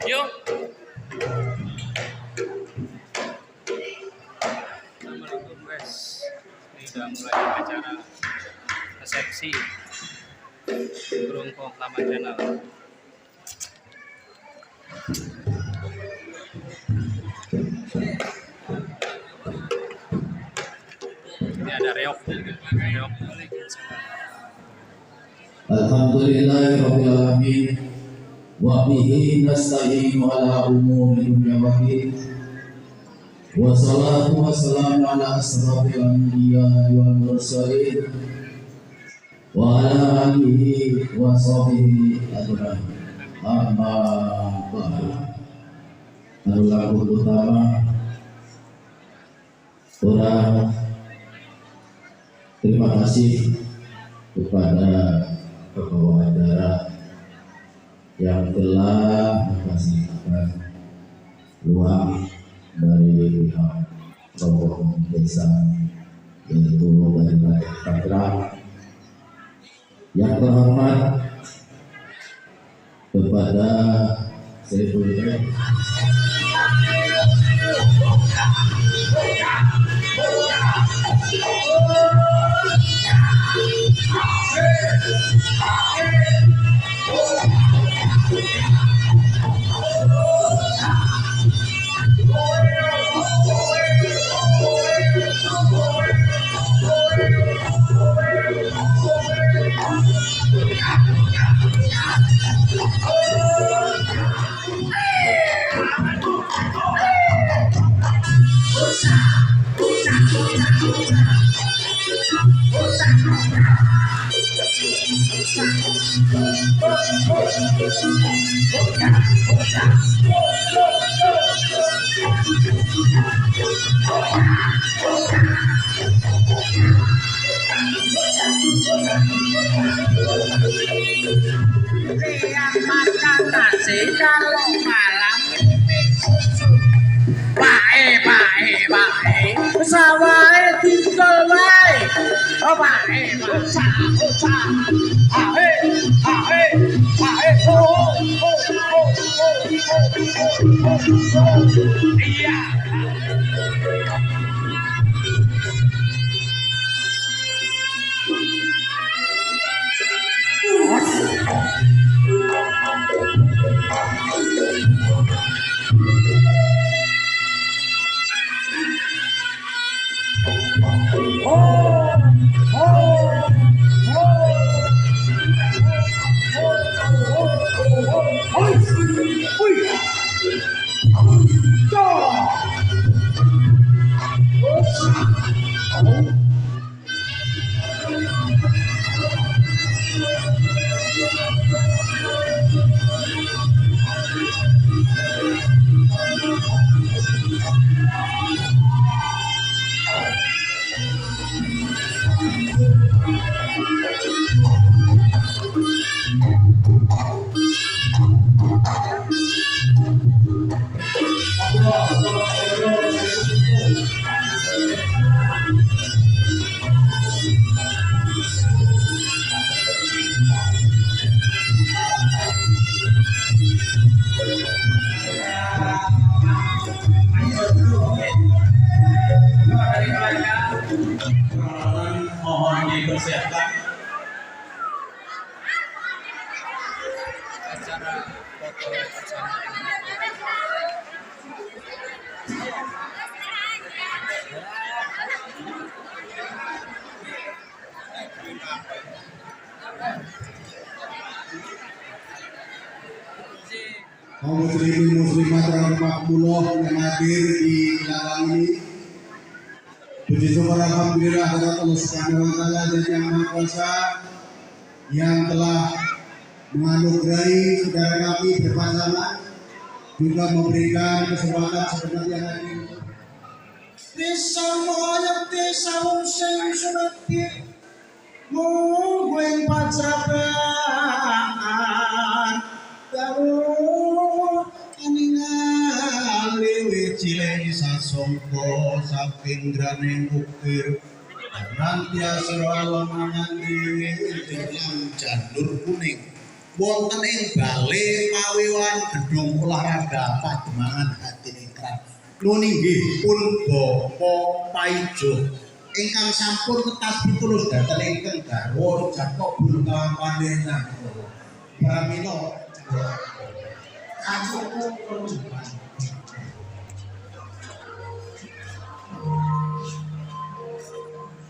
Yo. Assalamualaikum guys. Ini udah mulai acara resepsi Brongkong Lama Channel. Ini ada reok. Reok. Alhamdulillahirabbil alamin. Wa bihi nasta'inu ala umuri dunya waddin. Wassalatu wassalamu ala asrafil anbiya'i wal mursalin wa ala alihi wa sahbihi ajma'in. Amma ba'du. Lagu utama kurang terima kasih kepada pembawa acara yang telah memfasilitasi ruang dari pihak tokoh desa, yaitu dari Rakyat Tangerang. Yang terhormat kepada Seribu Makan nasi kalau malam minum susu. Pae pae pae, sawahe didol wae. Oh pae usah usah, ae ae ae oh oh oh oh oh oh iya. Oh, oh, oh, oh, oh, oh, Mohon dipersiapkan. Acara foto bersama. Kaum muslimin muslimat rahimakumullah yang hadir di dalam ini. Puji syukur alhamdulillah kepada Allah Subhanahu wa taala dan yang Maha Kuasa yang telah menganugerahi saudara kami berpasangan juga memberikan kesempatan sebenarnya yang hadir. Desa moyang desa wong sing sunati munggu ing pacaran dawu aningali cilik sasongko saking graning ukir rantiasra alon nganti lan janur kuning wonten ing bale pawiwan gedung olahraga Pademangan Hadiningrat. Nuwun inggih pun Bapak Paijo ingkang sampun tetas pitulus dhateng ingkang garwa ijab kabul panjenengan. Pramila kacukup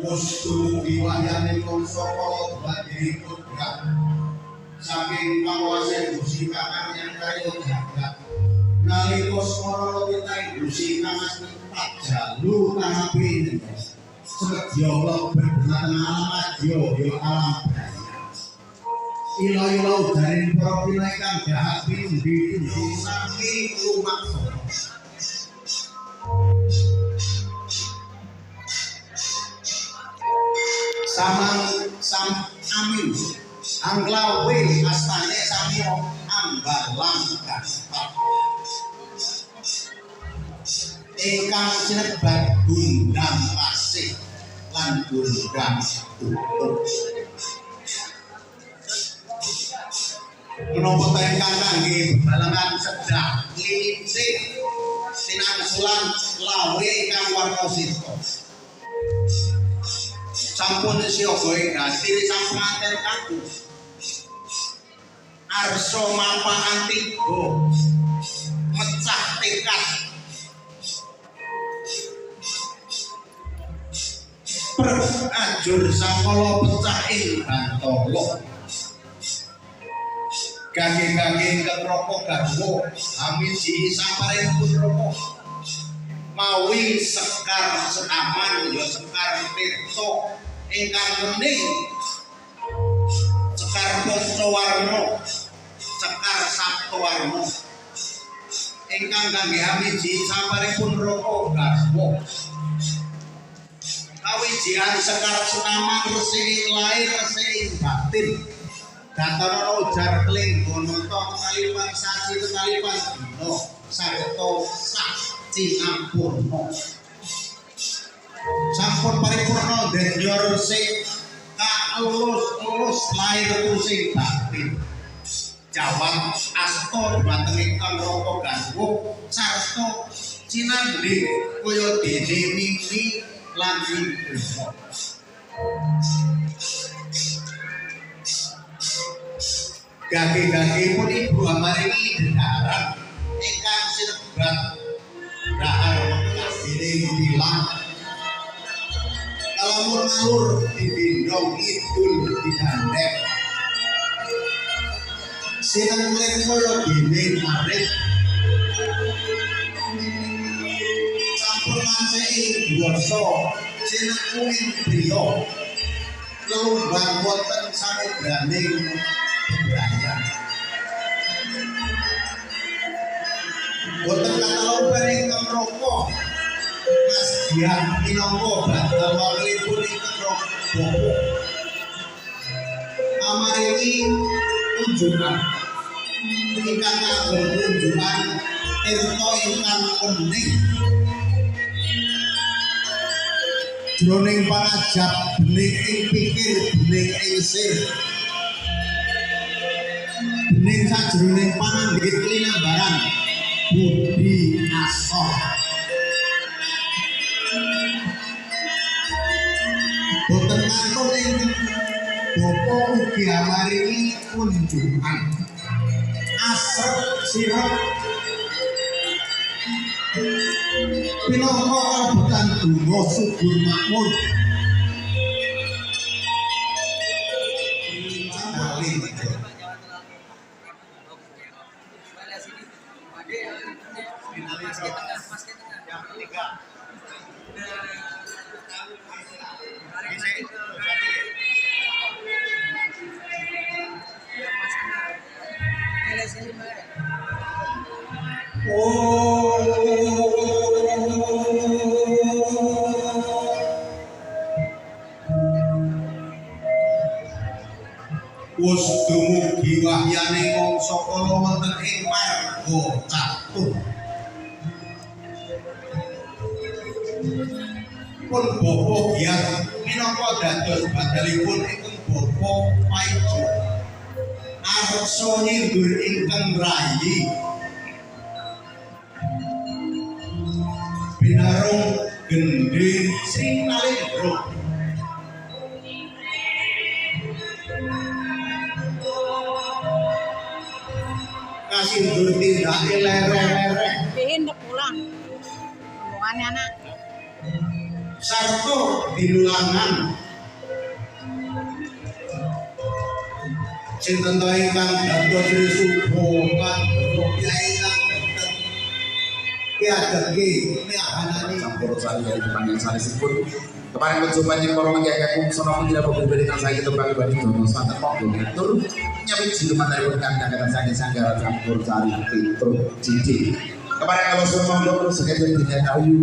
Wastu diwayane saka badhe kodrat saking pangwase Gusti Kakang yang kaya jagat nalika smara titah Gusti kang asmi Jalu tanapi sedya mlebet dhateng alam madya ya alam braya ila-ila udaning para pina ingkang jahat pinundi-pundi sami lumaksana. Samang sam amin anglawe astane samyo ambalang gaspar ingkang sinebat gundang pasih lan gundang tutup menapa ta ingkang kangge bebalengan sedah lincih sinangsulan lawe ingkang warna sita sampun siaga ing gati sang pengantin kaku arsa mapaan tiga mecah tekad ajur sakala pecah ing bantala gage-gage ingkang raka garwa hamiji samparing raka mawi sekar sekaman ya sekar tirta ingkang wening sekar pancawarna sekar saptawarna ingkang kangge hamiji samparing raka garwa kawijian sekar senaman resik ing lahir resik ing batin datarana ujar klenggonata ketalipan sasi ketalipan dina sarta sak cinampurna sampun paripurna denyo resik kaelus-elus lahir tusing batin jawab asta dhumateng ingkang raka garwa sarta cinandhing kaya dene mimi lan indra. Gage-gage pun ibu amaringi dedharan ingkang sinebat dahar mekah dening dilang. Lamun ngalur dibindong kidul digandheng. Sinengkling kaya dene marit. Campur kancing basa cinengku ing priya. Lelumbang wonten samudraning bebrayan. Boten katalompen ingkang raka Mas Dian minangka badal wakilipun ingkang bapa. Amaringi kunjungan ingkang kagem kunjungan tirta ingkang wening. Jroning pangajap bening ing pikir bening ing sir. Bening sajroning panganggit linambaran budi asor. Boten kantun ingkang bapa ugi amaringi kunjungan. Asrep sirep pinangka kalebetan donga subur makmur. Wus dumugi wahyane mangsa kala wonten ing marga catur. Pun bapa Giyat minangka dados badalipun ingkang bapa Paijo. Arsa nyindur ingkang rayi. Binarung gendhing Sri Nalendra. Kasindur tindake lereh-lereh. Pihin ndek pulang. Rombongane anak. Sarta dilulangan. Sinten ta ingkang dados Sri Subo Pandara ingkang dhateng piadege miahanani campur sari dari panggil sanesipun. Kemarin kunjungan yang para lenggah kakung sono tidak berbeda dengan saya ketembang ibadi dono santen monggo ngetur nyawiji lumantaripun kang dangkatan saking sanggara campur sari Petruk Cici. Kemarin kalau semua monggo terus sekedar dina kayu.